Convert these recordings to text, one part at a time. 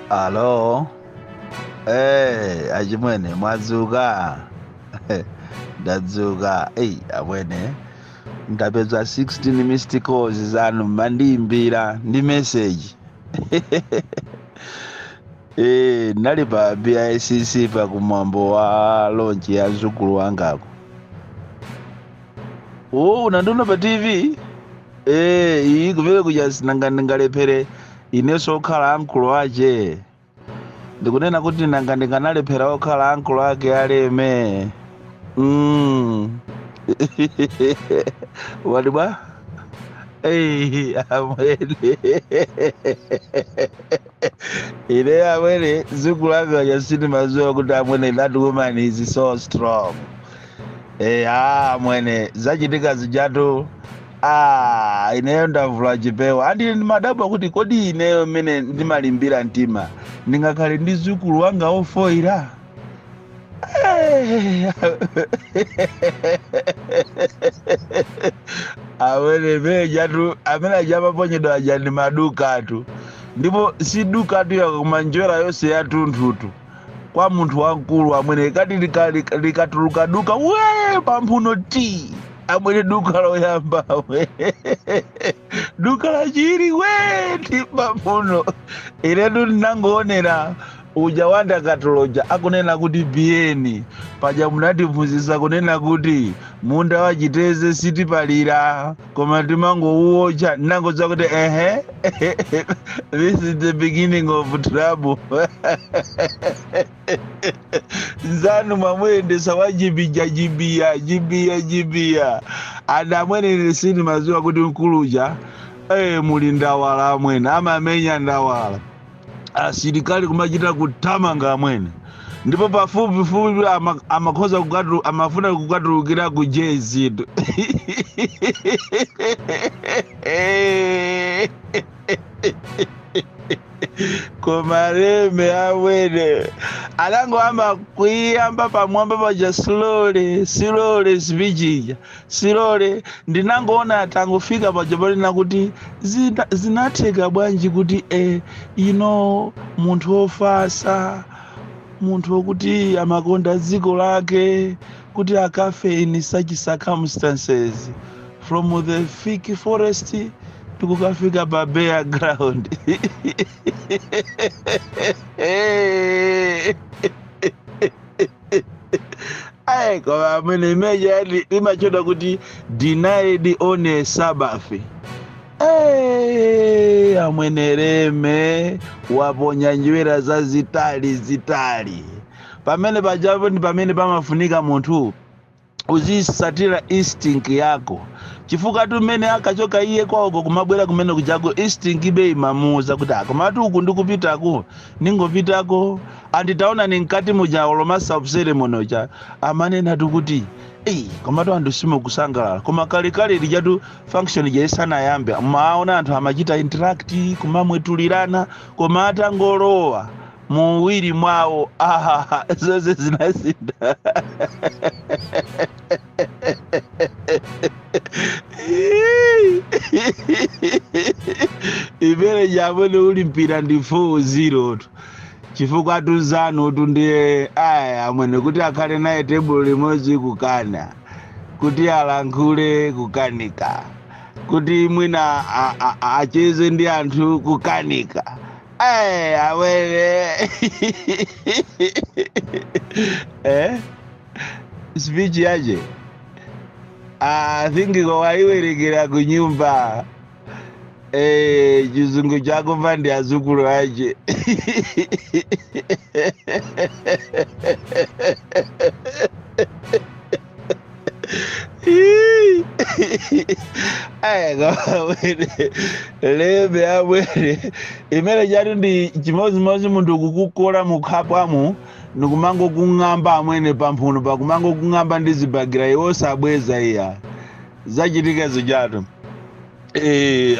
Alo, achimwene mwadzuka? Ndadzuka. Ei, amwene, ndapeza 16 missed calls zanu mandiyimbira ndi message. Ndali pa BICC pa kumwambo wa launch ya mzukulu wangako. Oh, unandiona pa TV? Iyi kumene kuja nanga ndingalephere inenso okhala ankulu ache. Ndikunena kuti nanga ndinganalephera okhala ankulu ake aleme. Wati bwa? Ei, amwene. Ine amwene mzukulu wanga uja sindimadziwa kuti amwene that woman is so strong. Amwene zachitika zijatu. Ineyo ndavula chipewa andi ndimadabwa kuti kodi ineyo mmene ndimalimbira mtima ndingakhale ndi mzukulu wanga ofoira. Amwene mejatu amene aja amaponyedwa aja ndi madukatu, ndipo si dukatu ya koma njwera yonse yatunthutu kwa munthu wamkulu amwene kati likatuluka duka we pamphuno ti amwene duka loyamba we duka lachiwiri we ti pamphuno. Inetu ndinangoonera uja wandakatuloja akunena kuti biyeni paja munatiphunzitsa kunena kuti munda wachiteze sitipalira koma timangouwocha. Ndinangodziwa kuti ehe, this is the beginning of trouble. Nzanu mwamuyendesa wajibiya jibiya jibiya jibiya and amwene ine sindimadziwa kuti mkuluja muli ndawala amwene amamenya ndawala asilikali kumachita kuthamanga amwene ndipo pafupifupi amakhoza amafuna kukatulukira ku jezitu. Koma leme amwene anangoyamba kuiyamba pamwamba paja slowly slowly speech ija slowly. Ndinangoona tangofika paja panena kuti zinatheka bwanji kuti ino munthu wofasa munthu wokuti amakonda dziko lake kuti akafe in such circumstances from the thick forest tikukafika pa bare ground. Ayi, koma amene imeja imachedwa kuti denied on a Sabbath. Amwene leme waponya njwera zazitali zitali pamene pajapo ndi pamene pamafunika munthu uzisatira instinct yako, chifukwa tu mmene akachoka iye kwawoko kumabwera kumene kujako instinct ibe imamuuza kuti akomatu uku ndikupitako ningopitako. Anditaona ni mkati muja olo master of ceremony uja amanena tu kuti eyi komatu anthu simukusangalala. Koma kalekale lijatu function ija isanayambe maona anthu amachita interact kumamwetulirana, koma atangolowa muwiri mwawo ahaha zonse zinasintha. Imene jamene uli mpira ndi 4-0 tu chifukwa tuzanu tu ndiye aya amwene kuti akhale naye tebulo limodzi kukana kuti alankhule kukanika kuti mwina acheze ndi anthu kukanika. Amwene speech yache I think waiwerengera kunyumba. Chizungu chakumva ndi azukulu ache. Amwene leme amwene imene chatu ndi chimodzimodzi munthu kukukola mukhapwamu ndikumango kung'amba amwene pamphuno pakumango kung'amba ndi zibakera iwo sabweza iya zachitika zijatu.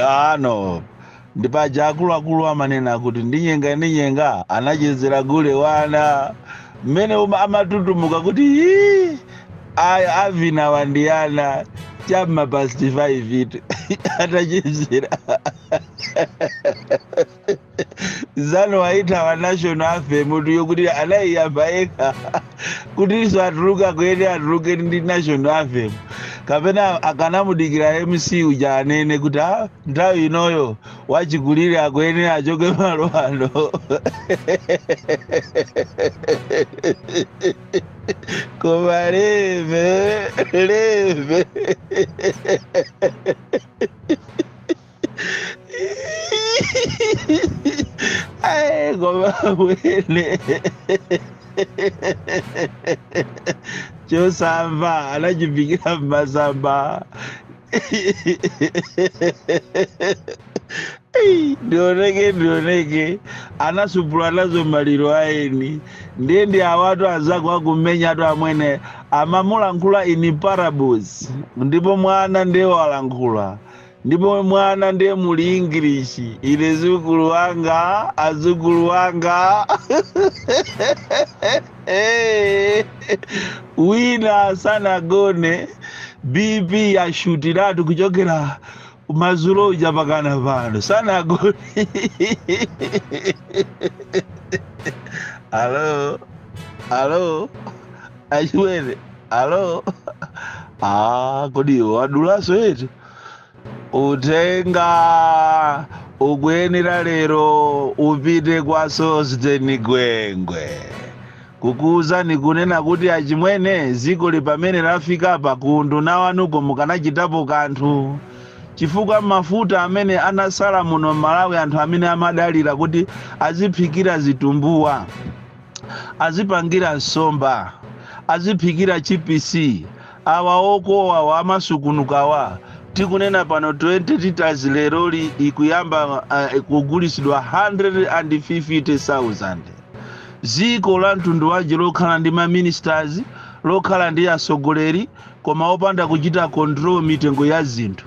Ano ndipaja akuluakulu amanena kuti ndinyenga ndinyenga anachezera gule wana mmene amatutumuka kuti ii, aya avina wandiyana chamma past 5 itu atachezera. Zanu waithawa national anthem tuyo kuti anayiyamba yekha, kutinso atuluka kuyene atuluke ndi national anthem, kapena akanamudikira MC uja anene kuti ah, nthawi inoyo wachikulire akuyenera achoke malo ano. Koma leve leve. Ayi, koma wene chosamva anachiphikira mmasamba. Ei, ndioneke ndioneke, anasupula nazo maliro aeni. Ndiye ndi awatu anzako akumenyatu amwene amamulankhula in parables, ndipo mwana ndiye walankhula, ndipo mwana ndiye muli English. Ine zukulu wanga, azukulu wanga. Wina sanagone, BP yashutiratu kuchokera madzulo uja pakana pano sanagone. Alo, alo, achiwere, alo. Ah, kodi wadulaso eti? Uthenga ukuyenera lero upite kwa Sosten Gwengwe, kukuwuzani kunena kuti achimwene, dziko li pamene lafika pa kunduna wanuko mukanachitapo kanthu, chifukwa mafuta amene anasala muno Malawi, anthu amene amadalira kuti aziphikira zitumbuwa, azipangira nsomba, aziphikira chipisi, awa okowa amasukunukawa, tikunena pano 20 liters leroli ikuyamba kugulisidwa 150,000. Dziko la mtundu wanji lokhala ndi ma ministers, lokhala ndi atsogoleri, koma opanda kuchita control mitengo ya zinthu?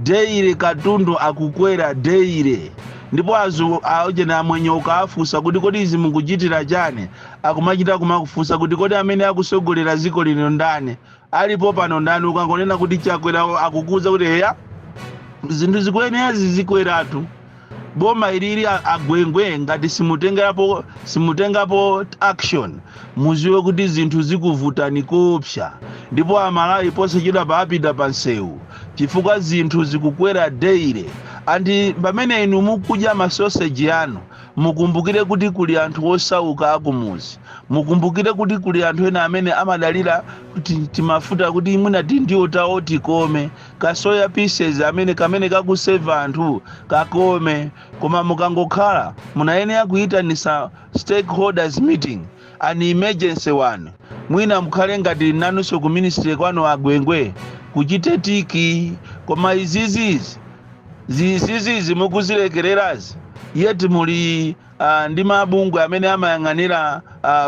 Daily katundu akukwera daily, ndipo azu aujena amwenye ukaafunsa kuti kodi izi mukuchitira chani, akumachita kumakufunsa kuti kodi amene akusogolera dziko lino ndani, alipo pano ndani? Ukangonena kuti Chakwera, akukuza kuti heya, zinthu zikuyenera zizikweratu. Boma ilili agwengwe, ngati simutengapo action, muziwe kuti zinthu zikuvutani koopsa, ndipo Amalawi posachedwa paapita pa nsewu, chifukwa zinthu zikukwera daily. And pamene inu mukudya masoseji anu, mukumbukire kuti kuli anthu osauka akumuzi. Mukumbukire kuti kuli anthu ena amene amadalira kuti timafuta kuti mwina tindiwo tawo tikome, kasoya pieces amene kamene kakuseva anthu kakome. Koma mukangokhala, munayenera kuyitanisa stakeholders meeting, an emergency one. Mwina mukhale ngati nanunso ku ministry kwanu agwengwe kuchite tiki. Koma izizizi zizizizi mukuzilekererazi, yet muli ndi mabungwe amene amayang'anira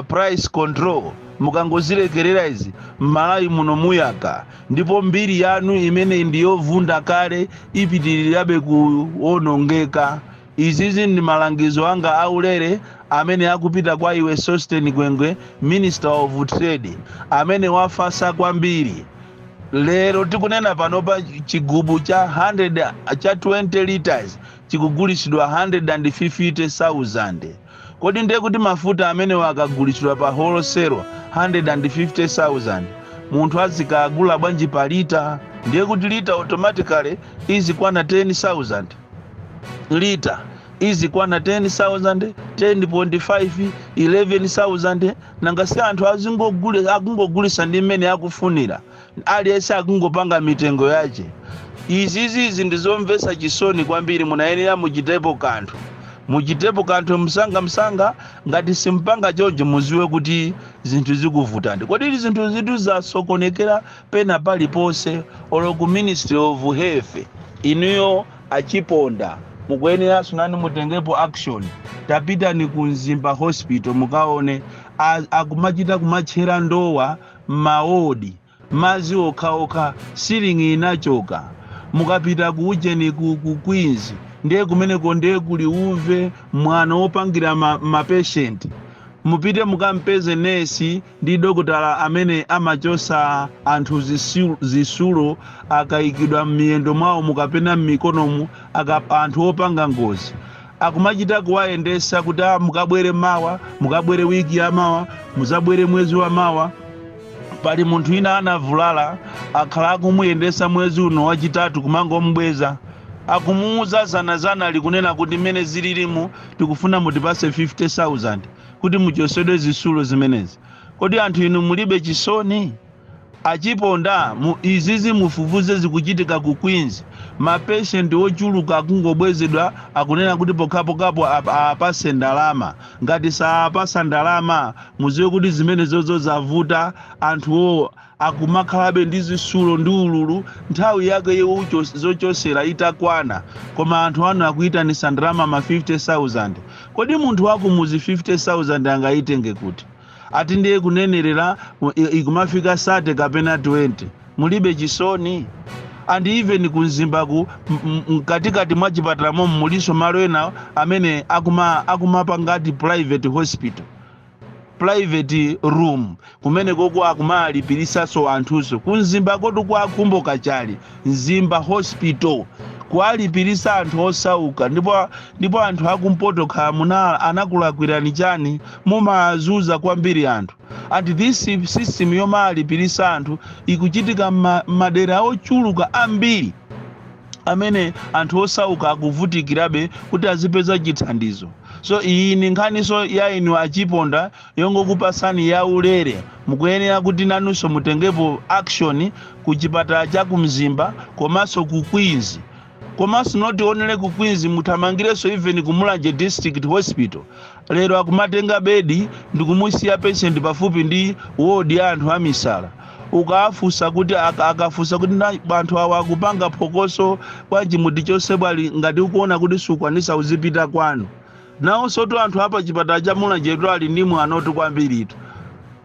price control. Mukangozilekerera izi, m'Malawi muno muyaka, ndipo mbiri yanu imene ndiyovunda kale ipitirirabe kuwonongeka. Izizi ndi malangizo anga aulere amene akupita kwa iwe Sosten Gwengwe, Minister of Trade, amene wafasa kwambiri. Lero tikunena panopa, chigubu cha 100 cha 20 liters chikugulisidwa 150,000. Kodi ndiye kuti mafuta amene akagulisidwa pa wholesale 150,000, munthu azikagula bwanji pa lita? Ndiye kuti lita automatically izikwana 10,000, lita izikwana 10,000, 10.5, 11,000. Nanga si anthu akungogulisa ndi mmene akufunira, aliyense akungopanga mitengo yache. Izizizi ndizomvetsa chisoni kwambiri. Munayenera muchitepo kanthu, muchitepo kanthu msanga msanga. Ngati simpanga choncho, muziwe kuti zinthu zikuvutani. Kodi zinthu zitu zasokonekera pena paliponse, olo ku Ministry of Health. Inuyo achiponda mukuyeneranso nani mutengepo action. Tapitani ku Mzimba Hospital mukaone, akumachita kumatchera ndowa m'mawodi, madzi okhaokha, ceiling inachoka. Mukapita ku ujeni ku Queens, ndiye kumeneko ndiye kuli uve mwana wopangira mapatient. Mupite mukampeze nesi ndi dokotala amene amachosa anthu zisulo akayikidwa m'miyendo mwawo mukapena m'mikonomu, anthu opanga ngozi. Akumachita kuwayendesa kuti, "Ah, mukabwere mawa, mukabwere wiki ya mawa, muzabwere mwezi wa mawa." Pali munthu ina anavulala, akhala akumuyendesa mwezi uno wachitatu, kumangomubweza. Akumuuza zanazana likunena kuti mmene zililimu tikufuna mutipase 50,000 kuti muchosedwe zisulo zimenezi. Kodi anthu inu mulibe chisoni? Achiponda mu, izizi mufufuze zikuchitika ku Queens. Ma patient ochuluka akungobwezedwa, akunena kuti pokhapokhapo apase ndalama. Ngati saapasa ndalama, muziwe kuti zimene zozo zavuta. Anthuwo akumakhalabe ndi zisulo ndi ululu nthawi yake zochosera itakwana, koma anthu anu akuyitanisa ndalama ma 50,000. Kodi munthu wakumuzi 50,000 angayitenge kuti? Ati ndiye kunenerera ikumafika 30 kapena 20. Mulibe chisoni? And even kumzimbaku, mkatikati mwa chipatala momo muliso malo ena amene akumapangati private hospital, private room. Kumene koko akumalipirisaso anthuso. Kumzimba kotu kwa Khumbo Kachali, Mzimba Hospital, kuwalipirisa anthu osauka. Ndipo anthu akumpoto khala muna anakulakwirani chani? Mumazuza kwambiri anthu. And this system yomalipirisa anthu ikuchitika m'madera ochuluka ambiri amene anthu osauka akuvutikirabe kuti azipeza chithandizo. So iyi ni nkhaniso ya inu achiponda yongokupasani ya ulere. Mukuyenera kuti nanunso mutengepo action ku chipatala cha kumzimba komanso ku Queens, komanso not only ku Queens, muthamangirenso even ku Mulanje District Hospital. Lero akumatenga bedi ndikumusiya patient pafupi ndi ward ya anthu amisala. Ukafunsa kuti akafunsa kuti anthu awa akupanga phokoso bwanji, mutichose bwali, ngati ukuona kuti sukwanisa uzipita kwanu. Nawonso tu anthu apa chipatala cha Mulanjetu ali ndi mwanotu kwambiritu.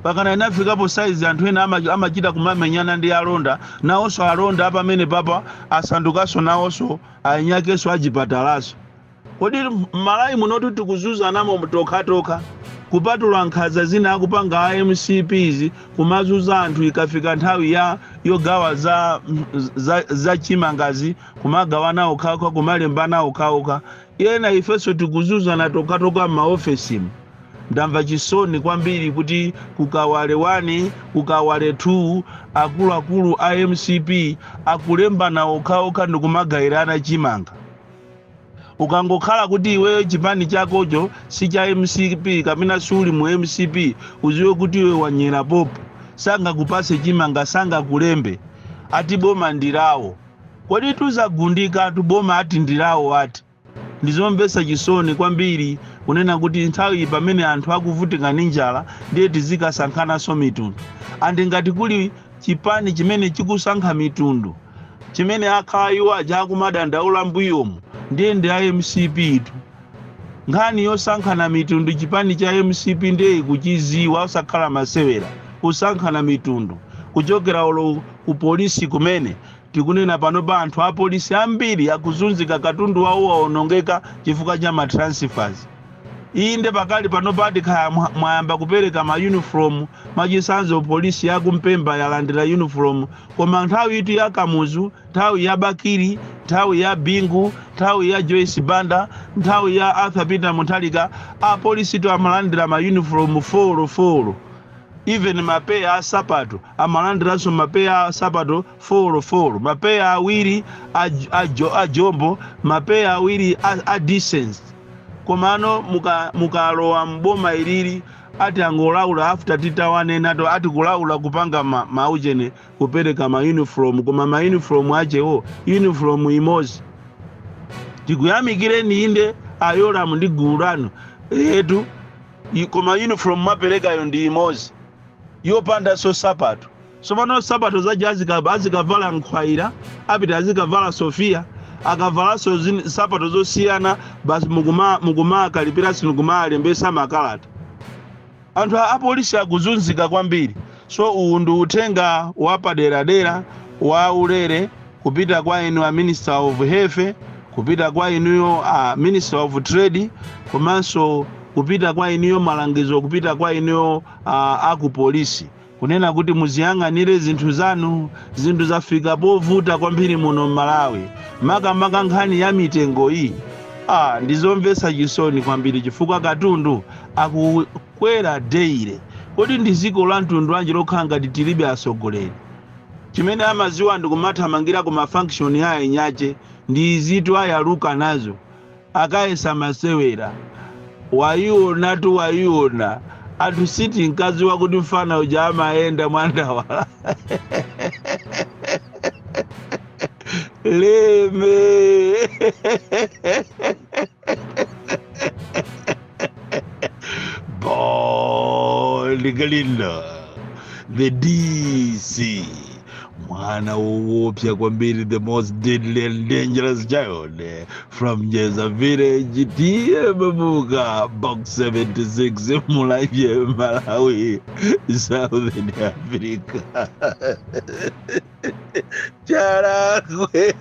Pakana inafikapo saizi anthu ena amachita kumamenyana ndi alonda. Nawonso alonda apamene papa asandukanso nawonso ainyakenso achipatalaso. Kodi Malawi munotu tikuzuzanamo tokhatokha, kupatula nkhanza zina akupanga a MCPs kumazuza anthu ikafika nthawi ya yogawa za chimangazi, kumagawana okhaokha, kumalembana okhaokha ena, ifenso tikuzuzana tokhatokha m'maofesimu. Ndamva chisoni kwambiri kuti kukawale 1, kukawale 2, akuluakulu a MCP akulembana okhaokha ndikumagayirana chimanga. Ukangokhala kuti iweyo chipani chakocho si cha MCP kapena suli mu MCP, uziwe kuti iwe wanyera popo, sangakupase chimanga, sangakulembe. Ati boma ndilawo. Kodi tuzagundika tu? Boma ati ndilawo ati. Ndizomvetsa chisoni kwambiri kunena kuti nthawi pamene anthu akuvutika ndi njala ndiye tizikasankhananso mitundu. And ngati kuli chipani chimene chikusankha mitundu, chimene akhala iwo aja akumadandaula mbuyomu, ndiye ndi a MCP tu. Nkhani yosankhana mitundu, chipani cha MCP ndiye ikuchiziwa, osakhala masewera. Kusankhana mitundu kuchokera olo ku polisi kumene tikunena pano pa, anthu apolisi ambiri akuzunzika, katundu wawo waonongeka chifukwa cha ma transfers. Inde, pakali pano pati khaya mwayamba kupereka ma uniform, mwachisanzo polisi yakumpemba yalandira uniform, koma nthawi itu ya Kamuzu, nthawi ya Bakili, nthawi ya Bingu, nthawi ya Joyce Banda, nthawi ya Arthur Peter Mutharika, apolisi tu amalandira ma uniform four four, even mapeya a sapato amalandiranso mapeya a sapato four four, mapeya awiri a jombo, mapeya awiri a decent. Komano mukalowa mboma ilili, ati angolaula after titawanenato, ati kulaula kupanga mauchene kupereka ma uniform, koma ma uniform achewo uniform imodzi. Tikuyamikireni inde ayolamu ndi gulu lanu etu, koma uniform mwaperekayo ndi imodzi yopandanso sapato. Sopano sapato zaja azikavala nkhwaira, apita azikavala Sofia, akavalanso sapato zosiyana basi. Mukumakalipira sinu, kumalembesa makalata. Anthu apolisi akuzunzika kwambiri. So uwu ndi uthenga wapaderadera wa ulere kupita kwa inu a Minister of Health, kupita kwa inuyo a Minister of Trade, komanso kupita kwa inuyo malangizo, kupita kwa inuyo akupolisi, kunena kuti muziyang'anire zinthu zanu. Zinthu zafika povuta kwambiri muno m'Malawi, makamaka nkhani ya mitengo iyi. Ndizomvetsa chisoni kwambiri chifukwa katundu akukwera daily. Kodi ndi dziko la mtundu wanji lokhala ngati tilibe atsogoleri? Chimene amaziwa ndi kumathamangira ku mafunction a enyache. Ndi izitu ayaluka nazo, akayesa masewera. Wayiona tu, wayiona. Anthu sitinkaziwa kuti mfana uja amayenda mwandawala leme. Bon Kalindo, the DC, mwana woopsa kwambiri, the most deadly and dangerous child from Njeza village, T/A Mabuka, Box 76, Mulanje, Malawi, Southern Africa. Charakwe.